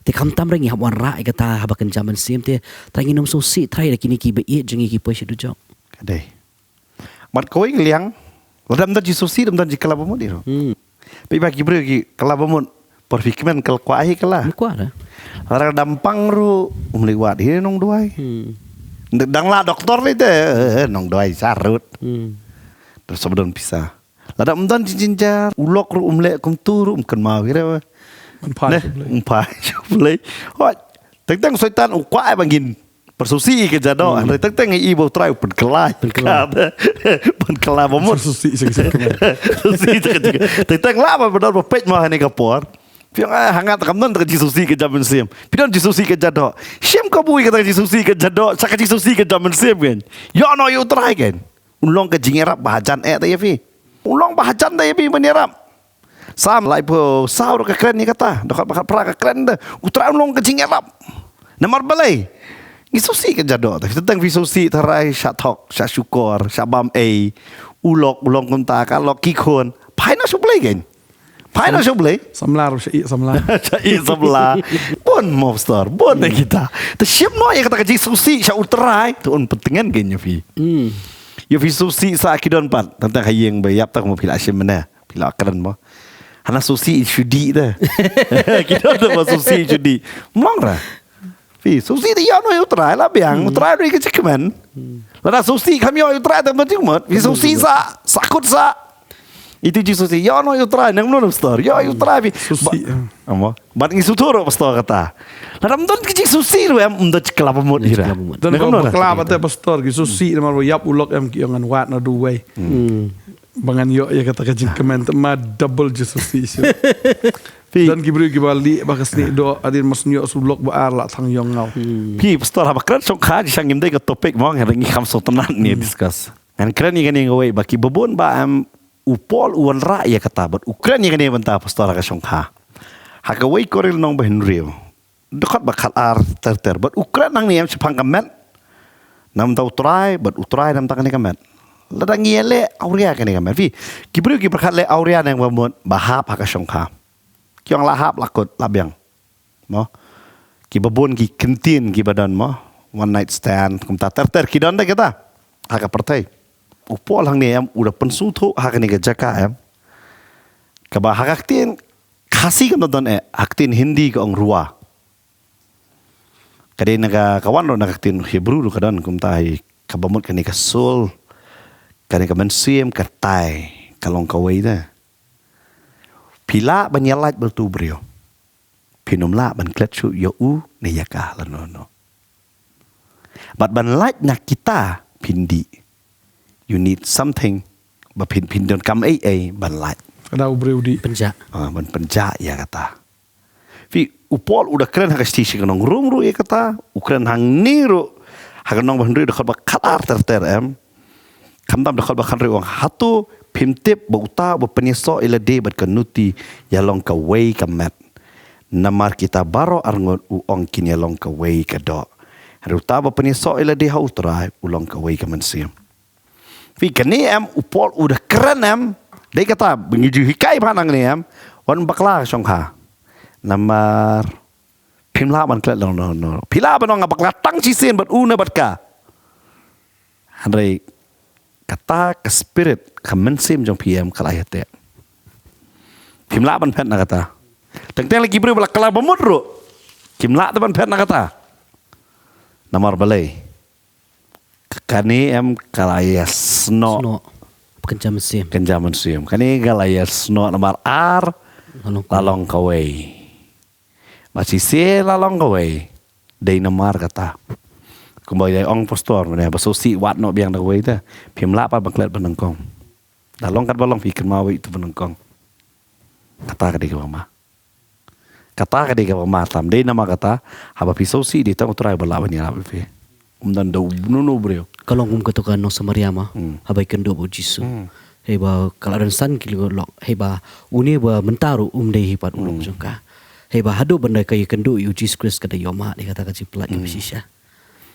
Te khamtam re ngi hap wanrah ïa kata haba kynja mynsiem te, Trai ngin ym sngewsih Trai da kine ki ba ïeit jong ngi ki poi sha dujok. Ka dei. Bad kawei ka liang, lada ym don jingsngewsih, ym don jingkylla bamut ïa u. Hmm. Peit ba ki briew ki kylla bamut por phi kmen kylla kwah hi kylla. Ym kwah da. Lada ka dampang ruh um leit wad hi nongduwai. Hmm. Dang la doktor lei te, eh, nongduwai sarut. Hmm. Terus ba don pisa. Lada ym don jingjynjar, u lok ruh um leh kumtu ruh um kynmaw hi re. Ban phai sha U Blei. Ban phai sha U Blei. Hooid. Teng teng Soitan u kwah ba ngin pynsngewsih ïa ka jadok. Hmm. Hynrei teng teng i ba U Trai u pynkylla. Pynkylla. Pynkylla bamut. Pynsngewsih sha ka jingkmen. Sngewsih sha ka jingkmen. Teng teng lah ba don ba peit mo ha kane ka por. Phi ong, ah, hangne te kam don ka jingsngewsih ka jam mynsiem. Phi don jingsngewsih ka jadok. Shim kabu ïa kata ka jingsngewsih ka jadok sha ka jingsngewsih ka jam mynsiem kan. Ïoh noh ïa U Trai kan. Un long ka jingïarap ba hajan eh te ïa phi. Un long ba hajan te ïa phi ban ïarap. Salm laiphew saw ruh ka kren ïa kata. Dkhot ba khatphra ka kren te. U Trai un long ka jingïarap. Namar balei? Ngi sngewsih ka jadok te. Teng teng phi sngewsih tharai shah thok, shah shukor, shah bam ei. U lok, u long kumta, ka lok ki khun. Phai noh sha U Blei kan. Phai noh sha U Blei. Samla ruh sha ïeh samla. Sha ïeh samla. Bun mo pastor, bun na kita. Te shim noh ïa kata ka jingsngewsih sha U Trai. Te un pyntngen kan ïa phi. Hmm. Ïa phi sngewsih sa ki don pat. Tang tang ha ïing ba ïap ta kumba phi la shim mynne. Phi la kren mo. Hana sngewsih shu dih te. Ki don te ba sngewsih shu dih. Mlong ra. Phi sngewsih te ïoh noh ïa U Trai la biang. Hmm. U Trai ruh ïa ka jingkmen. Hmm. Lada sngewsih kam ïoh ïa U Trai te ban jingmut. Phi sngewsih sa, sa kut sa. Itu jingsngewsih ïoh noh ïa U Trai, nang mano pastor. Ïoh ïa U Trai phi. Sngewsih, ba-, ah. Amo. Bad ngi sngewthuh ruh pastor kata. Lada ym don ka jingsngewsih ruh em, ym don jingkylla bamut ïa ra. Don ba kylla bamut te pastor, ki sngewsih namar ba ïap u lok em ki ong ngan wad na duwai. Hmm. Ba ngan ïoh ïa kata ka jingkmen te ma double jingsngewsih shuh. Phi. Don ki briew kiba lieh ba ka snieh doh, hadien mas ïoh shu lok ba ar la thang ïong ngaw. Hmm. Phi pastor haba kren shongkha, jingsngewsih ngim dei ka topic mo, ngi kham sngewtynnat ngi discuss. Ngan kren ïa kane kawei ba kiba bun ba em u Paul u wanrah ïa kata bad u kren ïa kane bynta pastor ha ka shongkha. Ha kawei Korinth lynnong ba hynriew. Dkhot ba khatar ter ter bad u kren hangne em shaphang ka met. Namar U Trai bad U Trai namar kane ka met. Lada ngi ïaleh awria kane ka met. Phi, ki briew ki pyrkhat leh awria ne ba mut ba hap ha ka shongkha. Ki ong la hap la kut la biang. Mo. Kiba bun ki ktien kiba don mo. One night stand kumta ter ter ki don de kita. Ha ka pyrthei. U Paul hangne em u da pynsngewthuh ha kane ka jaka em. Kaba ha ka ktien Khasi kam don eh, ha ktien Hindi ka ong ruah. Ka dei na ka, ka wan ruh na ka ktien Hebrew ruh ka don kumta hi, kaba mut kane ka soul, kane ka mynsiem, ka tai, ka long kawei te. Phi lah ban ïalait bad uto u briew. Phin ym lah ban klet shuh ïa u ne ïa ka lano lano. Bad ban lait na kita phin dih. You need something ba phin, phin donkam ei ei ban lait. Ka dei u briew dih. Pynjah. Ah, ban pynjah ïa kata. Phi, u Paul u da kren ha ka shithi sha ki nong Rom ruh ïa kata, u kren hangne ruh ha ka lynnong ba hynriew dkhot ba khatar ter ter em. Khamtam dkhot ba khathynriew u ong, hato phim tip ba uta uba pynïasoh ïa lade bad ka nuti ïa long kawei ka met. Namar kita baroh arngut u ong kin ïa long kawei ka doh. Hynrei uta uba pynïasoh ïa lade ha U Trai u long kawei ka mynsiem. Phi, kane em u Paul u da kren em, dei kata ba ngi ju hikai bha nangne em, wat bakla shongkha. Namar phim lah ban klet lano lano. Phi lah ban ong nga bakla tang shisien bad u ne bad ka. Hynrei kata ka spirit, ka mynsiem jong phi em ka la ïateh. Phim lah ban phet na kata. Teng teng la ki briew ba la kylla bamut ruh. Kim lah te ban phet na kata. Namar balei? Kane em ka la ïasnoh. Snoh. Kynja mynsiem. Kynja mynsiem. Kane ka la ïasnoh namar ar. La long kawei. La long kawei. Ba shisien la long kawei. Dei namar kata. Kumba ïa ong pastor mynne ba sngewsih wad noh biang da kawei te. Phim lah pat ban klet ba nyngkong. Da long katba long phi kynmaw ïa itu ba nyngkong. Kata ka dei kaba ma. Kata ka dei kaba ma tam. Dei namar kata, haba phi sngewsih dei tang U Trai uba lah ban ïarap ïa phi. Ym don da uno uno u briew. Ka long kum kato ka nong Samaria ma. Hmm. Haba i kynduh bad u Jisu. Hmm. Hei ba ka la rynsan ki lok. Hei ba une ba mynta ruh um dei hi pat u long jong ka. Hei ba haduh ban da ka ïakynduh ïa u Jisu Khrist ka da ïoh mad ïa kata ka jingpyllait kaba shisha.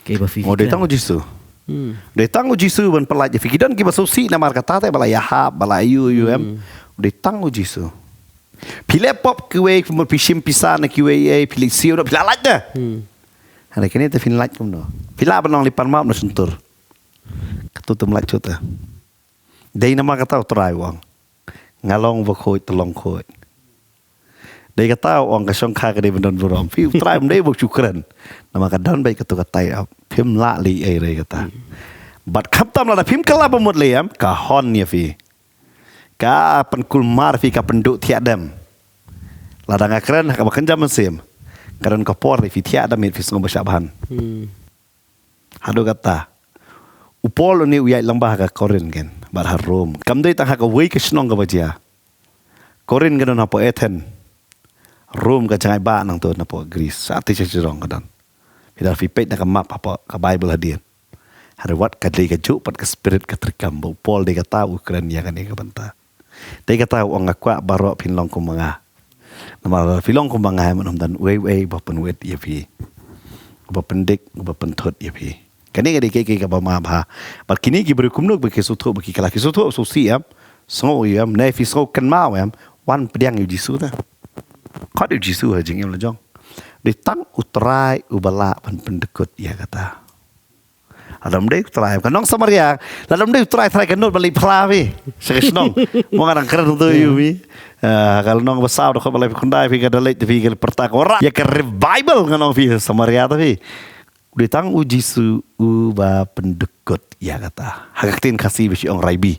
Kaei ba phi, phi kren? Dei tang u Jisu. Hmm. Dei tang u Jisu ban pyllait ïa phi. Ki don kiba sngewsih namar kata te ba la ïahap, ba la ïoh ïoh em. Hmm. Dei tang u Jisu. Phi leh pop kiwei, phi mut phi shim pisa na kiwei, eh, phi leh siew noh, phi la lait da. Hmm. Hynrei kane te phin lait kumno? Phi lah ban ong leit pan map na shyntur. Kato te ym lait shuh te. Dei namar kata u Trai u ong, nga long ba khuid, te long khuid. Dei kata u ong ka shongkha ka dei ban don burom. Phi u Trai um dei ba u shu kren. Namar ka don beit kato ka tie up. Phim lah leh ei ei re kata. Bad khamtam lada phim kylla ba mut leh em, ka hon ïa phi. Ka pynkulmar phi, ka pynduh thiah dem. Lada nga kren ha kaba kynja mynsiem, ka don ka por phi thiah dem, phi sngew ba shah ban. Hmm. Haduh katta. U Paul une u ïaid lyngba ha ka Korinth kein bad ha Rom. Kam dei tang ha kawei ka shnong kaba jia. Korinth ka don hapoh Athens. Rom ka jngai ba nangto napoh Greece. Sha te sha jrong ka don. Phi da phi peit na ka map hapoh ka Bible hadien. Hynrei wat ka dei kajuh pat ka spirit ka treikam ba u Paul dei kata u kren ïa kane ka bynta. Dei kata u ong nga kwah baroh phin long kum ma nga. Namar phi long kum ma nga, em, ym don uei uei ba pynwit ïa phi, ba pyndik, ba pynthut ïa phi. Kane ka dei ka, ka, kaba ma bha. Bad kine ki briew kumno ba ki sngewthuh, ba ki kylla, ki sngewthuh sngewsih em. Sngew ïa em, ne phi sngew kynmaw em. Wan pdiang ïa u Jisu te. Khot ïa u Jisu ha jingim la jong. Dei tang u Trai uba lah ban pyndkut ïa kata. Lada ym dei u Trai, ka nong Samaria, lada ym dei u Trai, Trai ka nud ban leit phla phi sha ka shnong. Mo nga dang kren tu ïa phi. Ah, ka lynnong ba saw dkhot ba laiphew khyndai, phi ka da leit phi ka pyrta ka wanrah ïa ka revival, nga ong phi, Samaria te phi. Dei tang u Jisu uba pyndkut ïa kata. Ha ka ktien Khasi ba shi ong raibi.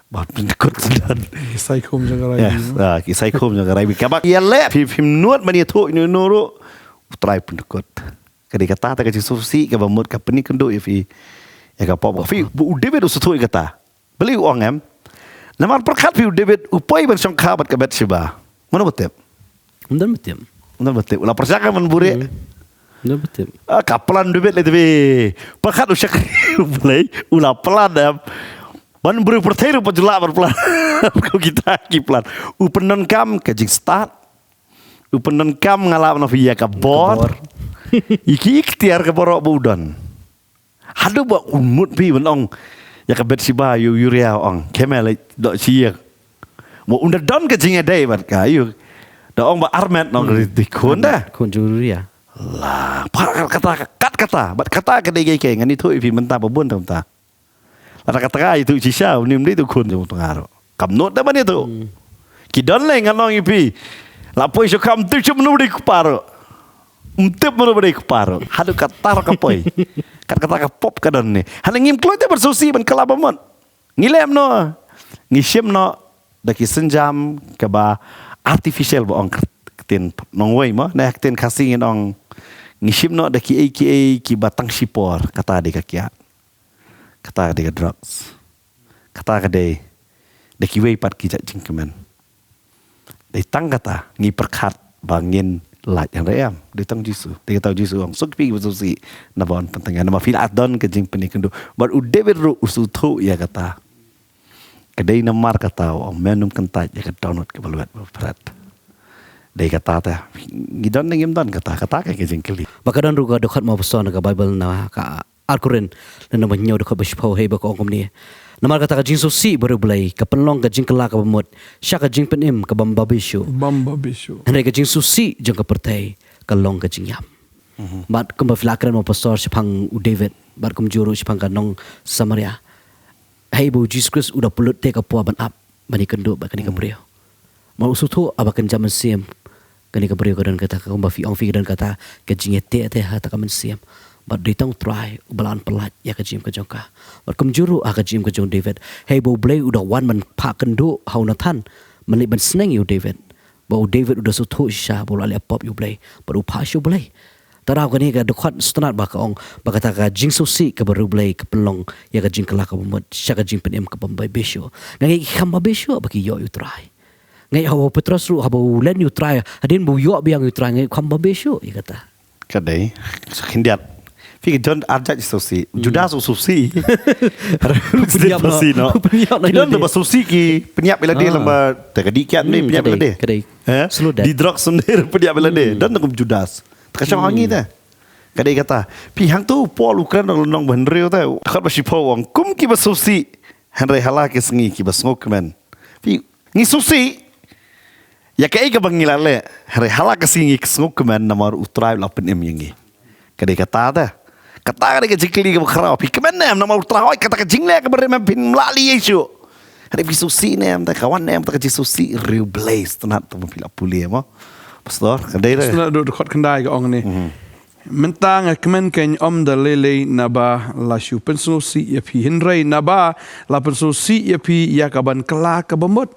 Ba pyndkut sdang. Ki sai khum jong ka raibi. Yes, ah, ki sai khum jong ka raibi. Kaba ïaleh phi, phim nud ban ïathuh ïa uno uno ruh, u Trai pyndkut. Ka dei kata te ka jingsngewsih kaba mut ka pyni kynduh ïa phi ïa ka pop. Ka phi, ba u David u sngewthuh ïa kata. Balei u ong em? Namar pyrkhat phi, u David u poi ban shongkha bad ka Bathsheba. Mano ba tip? Ym don ba tip. Ym don ba tip. U la pyrshang ban buhrieh. Hmm. Ym don ba tip. Ah, ka plan David lei te phi. Pyrkhat u shakri U Blei, u la plan em. Ban briew pyrthei ruh pat ju lah ban plan. Ko kita ki plan. U pyndonkam ka jingstad. U pyndonkam, nga lah ban ong phi, ïa ka bor. Ka bor. Ïa ki iktiar ka baroh ba u don. Haduh ba u mut phi ban ong ïa ka Bathsheba, ïa u Uriah, ong, khmih leit doh shi ïing. Ba un da don ka jingïadei bad ka, ïa u da ong ba armet, ong, hmm, ka dei khun da. Khun jong u Uriah. La, pat kata, kat kata, bad kata ka dei ka, ka ngan ïathuh ïa phi mynta ba bun tam ta. Lada kata ka ïathuh shisha, une ym dei tu khun jong u tnga ruh. Kam nud da ban ïathuh. Hmm. Ki don lei, ngan ong ïa phi. La poi sha kam, ym tip shuh mano ba dei kpa ruh. Ym tip mano ba dei kpa ruh. Haduh katta ruh ka poi. Kat kata ka pop ka don ne. Hynrei ngim kloi te ban sngewsih ban kylla ba mut. Ngi leh kumno? Ngi shim noh da ki sienjam kaba artificial ba ong ktien nongwei mo. Ne ktien Khasi ngin ong ngi shim noh da kiei kiei kiba tang shipor, kata dei ka kiad. Kata ka dei ka drugs. Kata ka dei da kiwei pat ki jait jingkmen. Dei tang kata ngi pyrkhat ba ngin lait, hynrei em. Dei tang Jisu. Dei kata u Jisu u ong, suk phi kiba sngewsih, naba yn pyntngen. Namar phi la don ka jingpyni kynduh. Bad u David ruh u sngewthuh ïa kata. Ka dei namar kata u ong, men ym kyntait ïa ka dohnud kaba lwet ba phred. Dei kata te. Ngi don ne ngim don kata, kata ka, ka jingkylli. Ba ka don ruh ka dkhot mo pastor na ka Bible na ka Ar Korinth, lynnong ba hynñiew dkhot ba shiphew, hei ba ka ong kumne. Namar kata ka jingsngewsih bad u Blei ka pynlong ka jingkylla kaba mut sha ka jingpynim kaba ym babe shuh. Bam babe shuh. Hynrei ka jingsngewsih jong ka pyrthei ka long ka jingïap. Mhm. Bad kumba phi la kren mo pastor shaphang u David, bad kumjuh ruh shaphang ka nong Samaria. Hei ba u Jisu Khrist u da pynlut te ka por ban ap ban ïakynduh bad kane ka briew. Namar u sngewthuh haba kynja mynsiem kane ka briew ka don kata, kumba phi ong phi, ka don kata ka jingïateh te ha kata ka mynsiem. Bad dei tang u Trai uba lah ban pyllait ïa ka jingim ka jong ka. Bad kumjuh ruh ha ka jingim ka jong u David. Hei ba u Blei u da wan ban phah kynduh ha u Nathan ban leit ban sneng ïa u David. Ba u David u da sngewthuh shisha ba u la leh pop ïa u Blei. Bad u phah sha u Blei. Te nangta kane ka dkhot sngewtynnat ba ka ong ba kata ka jingsngewsih kaba riewblei ka pynlong ïa ka jingkylla kaba mut sha ka jingpynim kaba ym babe shuh. Nga ngeit ki kham babe shuh ba ki ïoh ïa u Trai. Nga ngeit haba u Petros ruh haba u len ïa u Trai, hadien ba u ïoh biang ïa u Trai, nga ngeit u kham babe shuh ïa kata. Ka dei, sa khyndiat. Phi ka don ar jait sngewsih. Judas u sngewsih. Pynïap noh. Pynïap noh. Ki don ba sngewsih ki pynïap ïa lade lem bad te ka dih kiad ne pynïap ïa lade. Ka dei. Di drok sendiri pynïap ïa lade. Don kum Judas. Te ka shong hangne te. Ka dei kata. Phi hangto Paul u kren lynnong ba hynriew te. Khat ba shiphew u ong kum kiba sngewsih. Hynrei ha la ki sngi kiba sngewkmen. Phi ngi sngewsih. Ïa kaei kaba ngi la leh, hynrei ha la ka sngi ngi sngewkmen namar u Trai u la pynim ïa ngi. Ka dei kata te. Kata ka dei ka jingkylli kaba khraw. Phi kmen ne em namar u Trai, hooid kata ka jingleh kaba rim em phin ym lah leh ïa shuh. Hynrei phi sngewsih ne em te, ka wan ne em te ka jingsngewsih riewblei, sngewtynnat te phi la pule mo. Pastor, ka dei te. Sngewtynnat, dkhot khyndai ka ong ne. Mynta nga kmen kein ym da lei lei naba la shu pynsngewsih ïa phi, hynrei naba la pynsngewsih ïa phi ïa kaban kylla kaba mut.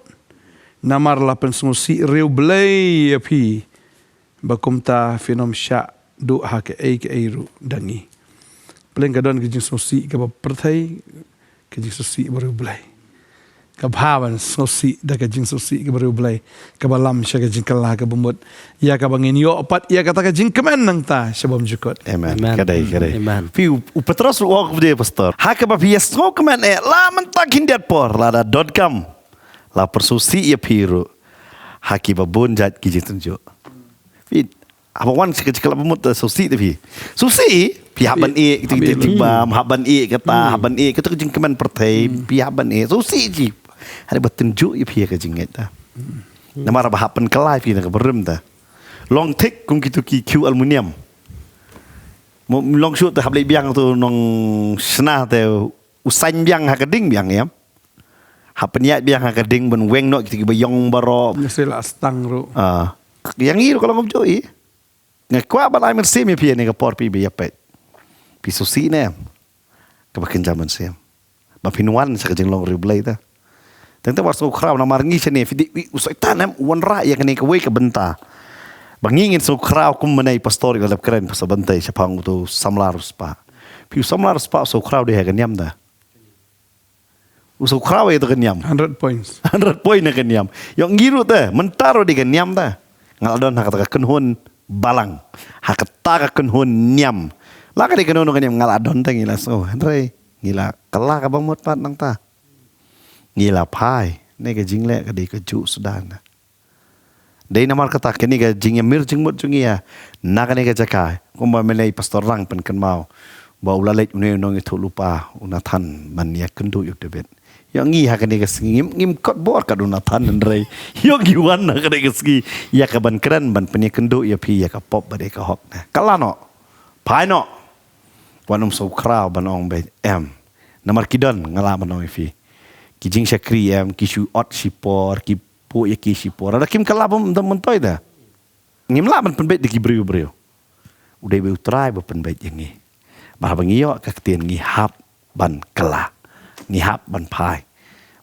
Namar la pynsngewsih riewblei ïa phi, ba kumta phin ym shah duh ha kaei kaei ruh da ngi. Pleng ka don ka jingsngewsih kaba pyrthei, ka jingsngewsih ba riewblei. Ka bha ban sngewsih da ka jingsngewsih kaba riewblei, kaba lam sha ka jingkylla kaba mut, ïa kaba ngin ïoh pat ïa kata ka jingkmen nangta sha bymjukut. Amen. Ka dei, ka dei. Phi u, u Petros u ong kumne, Pastor. Ha kaba phi ïa sngewkmen eh la mynta khyndiat por, lada donkam la pynsngewsih ïa phi ruh ha kiba bun jait ki jingtynjuh. Phi, haba wan sha ka jingkylla ba mut, sngewsih te phi. Sngewsih, phi hap ban ïeh kito ki jingbam, hap ban ïeh kata, hap ban ïeh kito ki jingkmen pyrthei, phi hap ban ïeh. Sngewsih ji. Hynrei ba tynjuh ïa phi ïa ka jingngeit te. Namar ba hap pynkylla ïa phi na kaba rim te. Long thik kum kito ki khiew aluminium. Mo, long shuh te hap leit biang to nongshna te u saiñ biang ha ka ding biang em. Hap pynïaid biang ha ka ding ban weng noh kito kiba ïong baroh. Ïa sila stang ruh. Ah. Ïa ngi ruh ka long kumjuh i. Nga kwah ban ai mynsiem ïa phi ïa kane ka por phi ba ïa peit. Phi sngewsih ne em. Kaba kynja mynsiem. Ba phin wan sha ka jinglong riewblei te. Teng te wat sngew khraw namar ngi shane phi dei u Soitan em u wanrah ïa kane kawei ka bynta. Ba ngi ngin sngew khraw kum mynne i pastor i la dep kren pasal bynta shaphang uto u samla riewspah. Phi u samla riewspah u sngew khraw dei ha ka niam te. U sngew khraw ïa kata ka niam. Hundred points. Hundred point na ka niam. Ïoh ngi ruh te, mynta ruh dei ka niam te. Nga la don ha kata ka kynhun balang. Ha kata ka kynhun niam. La ka dei kynhun ka niam nga la don te ngi la sngew. Hynrei ngi la kylla kaba mut pat nangta. Ngi la phai. Ne ka jingleh ka dei kajuh suda na. Dei namar kata kane ka jingïamir jingmut jong ngi ïa na kane ka jaka. Kumba mynne i Pastor Rang pynkynmaw ba u la leit une u nongïathuhlypa u Nathan ban ïakynduh ïa u David. Ïoh ngi ha kane ka sngi ngim, ngim kot bor kat u Nathan hynrei ïoh ngi wan ha kane ka sngi ïa kaban kren ban pynïakynduh ïa phi ïa ka pop bad ïa ka hok ne. Kylla noh. Phai noh. Wan ym sngew khraw ban ong ba em. Namar ki don nga lah ban ong ïa phi. Ki jingshakri em, ki shu ot shipor, ki buh ïa ki shipor. Lada kim kylla bym don myntoi te. Ngim lah ban pynbeit da ki briew briew. U dei ba u Trai ba pynbeit ïa ngi. Ba haba ngi ïoh ka ktien ngi hap ban kylla. Ngi hap ban phai.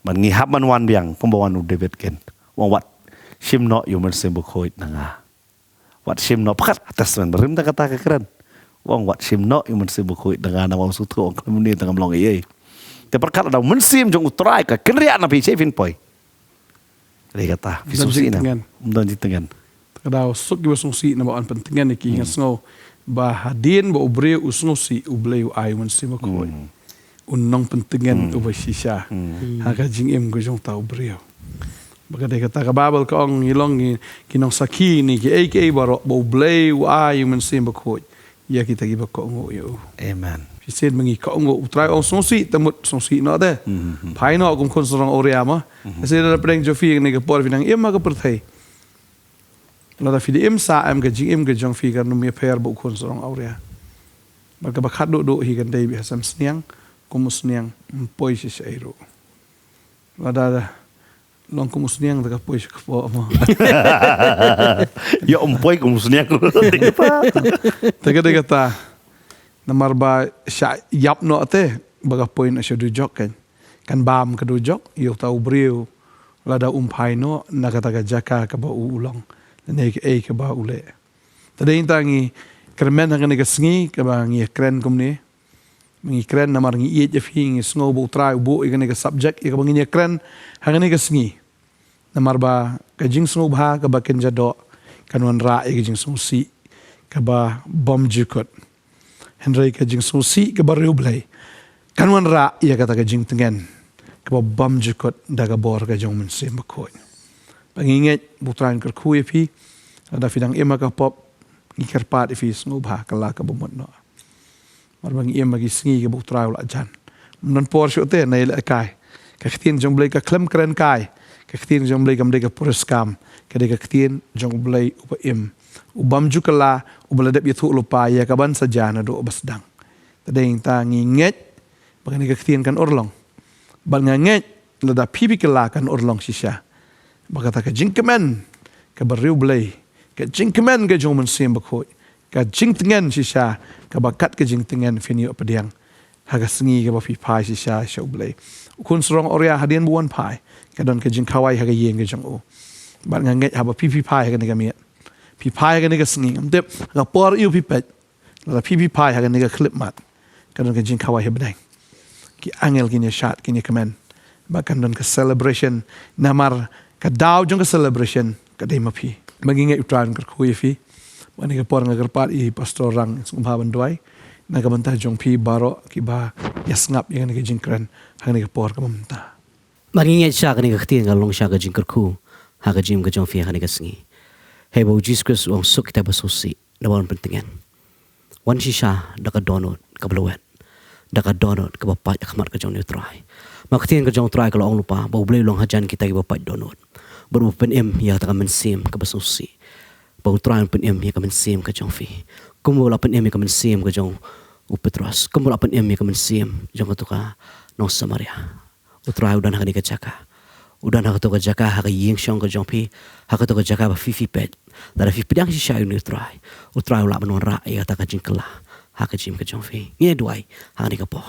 Ban ngi hap ban wan biang kumba wan u David ken. U ong wat shim noh ïa u Mynsiem Bakhuid na nga. Wat shim noh, pyrkhat ha Testament Barim te kata ka kren. U ong wat shim noh ïa u Mynsiem Bakhuid na nga namar u sngewthuh ong khlem une te ngam long ei ei. Te pyrkhat lada u Mynsiem jong u Trai ka kynriah na phi shei phin poi. Dei kata, phi sngewsih ne em. Ym don jingtyngen. Te ka dei suk kiba sngewsih namar yn pyntyngen ïa ki, nga sngew ba hadien ba u briew u sngewsih u Blei u ai u Mynsiem Bakhuid. U nongpyntyngen uba shisha. Ha ka jingim ka jong uta u briew. Ba ka dei kata ka Baibl ka ong ngi long ngi ki nongsakhi ne kiei kiei baroh ba u Blei u ai u Mynsiem Bakhuid ïa kita kiba kohnguh ïa u. Amen. Shisien ba ngi kohnguh u Trai u ong sngewsih te mut sngewsih noh te. Phai noh kum khun sarong awria mo. Shisien da pdeng jong phi kane ka por phi nang im ha ka pyrthei. Lada phi da im sah em ka jingim ka jong phi kan ym ïapher bad u khun sarong awria. Bad kaba khatduh duh hi kan dei ba ha sem sniang kum u sniang ym poi shisha ei ruh. Lada long kum u sniang te ka poi sha kpoh mo. Ïa ym poi kum u sniang ruh. Te ka dei kata. Namar ba shah ïap noh te ba ka poi noh sha dujok kan. Kan bam ka dujok ïa uta u briew lada um phai noh na kata ka jaka kaba u u long. Lane kaei kaba u leh. Te dei ngi ta ngi kyrmen ha kane ka sngi kaba ngi ïakren kumne. Ngi kren namar ngi ïeit ïa phi, ngi sngew ba u Trai u buh ïa kane ka subject ïa kaba ngin ïakren ha kane ka sngi. Namar ba ka jingsngewbha kaba kynja doh kan wanrah ïa ka jingsngewsih kaba bymjukut. Hynrei ka jingsngewsih kaba riewblei kan wanrah ïa kata ka jingtngen kaba bymjukut da ka bor ka jong u Mynsiem Bakhuid. Ba ngi ngeit ba U Trai un kyrkhu ïa phi, lada phi dang im ha ka pop, ngi kyrpad ïa phi sngewbha kylla kaba mut noh. Namar ba ngi im ha ki sngi kaba U Trai u la jan. Ym don por shuh te na ïaleh kai. Ka ktien jong U Blei ka khlem kren kai. Ka ktien jong U Blei kam dei ka puriskam. Ka dei ka ktien jong U Blei uba im, u bym ju kylla, uba la dep ïathuh lypa ïa kaban sa jan naduh ba sdang. Te dei nangta ngi ngeit ba kane ka ktien kan urlong. Bad nga ngeit lada phi phi kylla kan urlong shisha. Ba kata ka jingkmen kaba riewblei, ka jingkmen ka jong u Mynsiem Bakhuid, ka jingtngen shisha kaba kat ka jingtngen phin ïoh pdiang ha ka sngi kaba phi phai shisha sha U Blei. U khun sarong awria hadien ba u wan phai, ka don ka jingkhawai ha ka ïing ka jong u. Bad nga ngeit haba phi phi phai ha kane ka miet, phi phai ha kane ka sngi, ngam tip ha ka por aïu phi peit, lada phi phi phai ha kane ka khyllipmat, ka don ka jingkhawai ha bneng. Ki angel kin ïashad, kin ïakmen. Bad kan don ka celebration, namar ka daw jong ka celebration ka dei ma phi. Ba ngi ngeit U Trai un kyrkhu ïa phi. Bad ha kane ka por nga kyrpad ïa i Pastor Rang, sngewbha ban duwai na ka bynta jong phi baroh kiba ïasngap ïa kane ka jingkren ha kane ka por kaba mynta. Ba ngi ngeit shisha kane ka ktien ka long shisha ka jingkyrkhu ha ka jingim ka jong phi ha kane ka sngi. Haba u Jisu Khrist u ong, suk kita ba sngewsih, da wan pyntngen. Wan shisha da ka dohnud kaba lwet, da ka dohnud kaba pait ha khmat ka jong une U Trai. Namar ka ktien ka jong U Trai ka la ong lypa ba U Blei u long hajan kita kiba pait dohnud, bad uba pynim ïa kata ka mynsiem kaba sngewsih. Ba U Trai un pynim ïa ka mynsiem ka jong phi, kumba u la pynim ïa ka mynsiem ka jong u Petros, kumba u la pynim ïa ka mynsiem jong kato ka nong Samaria. U Trai u don ha kane ka jaka. U don ha kato ka jaka, ha ka ïing shong ka jong phi, ha kato ka jaka ba phi phi peit. Lada phi pdiang shisha ïa une U Trai, U Trai u lah ban wanrah ïa kata ka jingkylla ha ka jingim ka jong phi. Ngin ïa duwai ha kane ka por.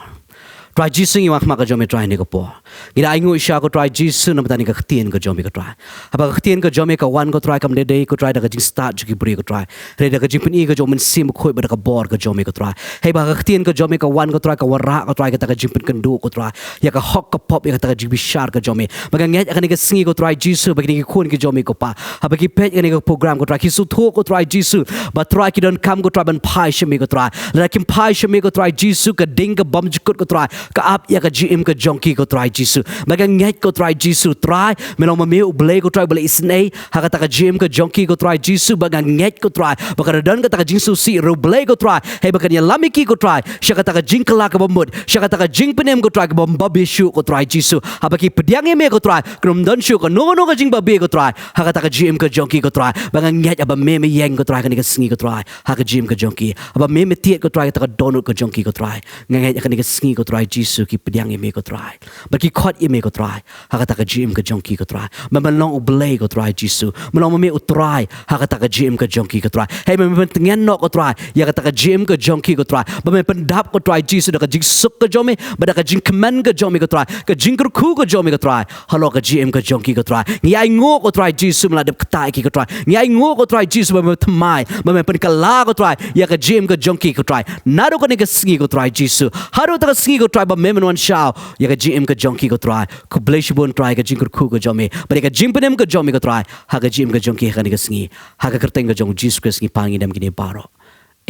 Trai Jisu, ngi wan ha khmat ka jong me Trai ha kane ka por. Ngi da ainguh shisha ko Trai Jisu na ka bynta kane ka ktien ka jong me ko Trai. Haba ka ktien ka jong me ka wan ko Trai, kam dei dei ko Trai da ka jingstad jong ki briew ko Trai, hynrei da ka jingpyni ka jong u Mynsiem Bakhuid bad da ka bor ka jong me ko Trai. Haba ka ktien ka jong me ka wan ko Trai, ka wanrah ko Trai kata ka jingpynkynduh ko Trai ïa ka hok ka pop, ïa kata ka jingbishar ka jong me. Ba nga ngeit ha kane ka sngi ko Trai Jisu, ba kine ki khun ki jong me ko Pa, haba ki peit ïa kane ka program ko Trai, ki sngewthuh ko Trai Jisu ba Trai ki donkam ko Trai ban phai sha me ko Trai. Lada kim phai sha me ko Trai Jisu, ka ding ka bymjukut ko Trai ka ap ïa ka jingim ka jong ki ko Trai Jisu. Ba nga ngeit ko Trai Jisu Trai, me long ma me U Blei ko Trai uba la isynei ha kata ka jingim ka jong ki ko Trai Jisu. Ba nga ngeit ko Trai ba kan da don kata ka jingsngewsih riewblei ko Trai, haba kan ïalam ïa ki ko Trai sha kata ka jingkylla kaba mut, sha kata ka jingpynim ko Trai kaba ym babe shuh ko Trai Jisu. Haba ki pdiang ïa me ko Trai, kan ym don shuh kano kano ka jingbabe ko Trai ha kata ka jingim ka jong ki ko Trai. Ba nga ngeit haba me me ïeng ko Trai ha kane ka sngi ko Trai ha ka jingim ka jong ki, haba me me thied ko Trai kata ka dohnud ka jong ki ko Trai, nga ngeit ha kane ka sngi ko Trai Jisu ki pdiang ïa me ko Trai, ba ki khot ïa me ko Trai ha kata ka jingim ka jong ki ko Trai. Ba men long U Blei ko Trai Jisu, men long ma me U Trai ha kata ka jingim ka jong ki ko Trai. Hei, ba me pyntngen noh ko Trai ïa kata ka jingim ka jong ki ko Trai. Ba me pyndap ko Trai Jisu da ka jingsuk ka jong me, ba da ka jingkmen ka jong me ko Trai, ka jingkyrkhu ka jong me ko Trai halor ka jingim ka jong ki ko Trai. Ngi ainguh ko Trai Jisu me la dep kata ïa ki ko Trai. Ngi ainguh ko Trai Jisu ba me thymmai, ba me pynkylla ko Trai ïa ka jingim ka jong ki ko Trai. Naduh kane ka sngi ko Trai Jisu haduh kata ka sngi ko Trai ba me men wan shaw ïa ka jingim ka jong ki ko Trai. Khublei shibun Trai ka jingkyrkhu ka jong me bad ïa ka jingpynim ka jong me ko Trai ha ka jingim ka jong ki ha kane ka sngi. Ha ka kyrteng ka jong u Jisu Khrist ngi pan ngi dem kine baroh.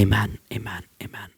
Amen, amen, amen.